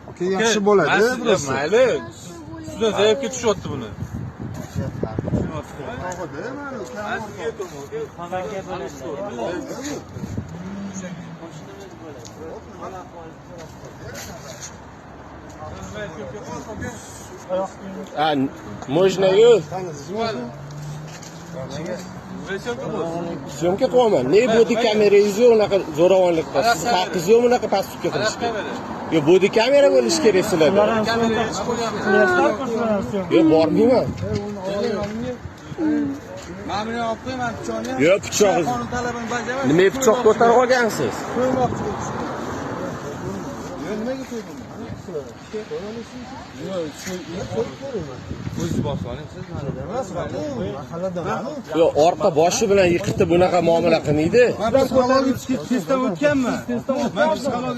Aka, yaxshi bo'ladi, просто. Mayli. Sizdan заявка tushyapti buni. Tog'ida, mana ukam. Xonaka bo'ladi. А, можно yu съёмка qilyapman. Ne body kamerangiz yo'q, unaqa zo'ravonlik qilasiz. Siz haqqingiz yo'q bunaqa поступка qilishga. Yo, body kamera bo'lishi kerak sizlarda. Yo'q, bormayman. Mana buni olib qo'y, mana pichoqni ham. Yo'q, pichoq. Qonun talabini bajarmay. Nima pichoq ko'tarib olgansiz? Qo'ymoqchi bo'libsiz. Yo'q, nimaga qo'ydingiz? O'zingiz bosib oling siz. Mahalladan. Yo'q, orqa boshi bilan yiqitib bunaqa muomala qilmaydi. Men psixologik testdan o'tganman. Men psixolog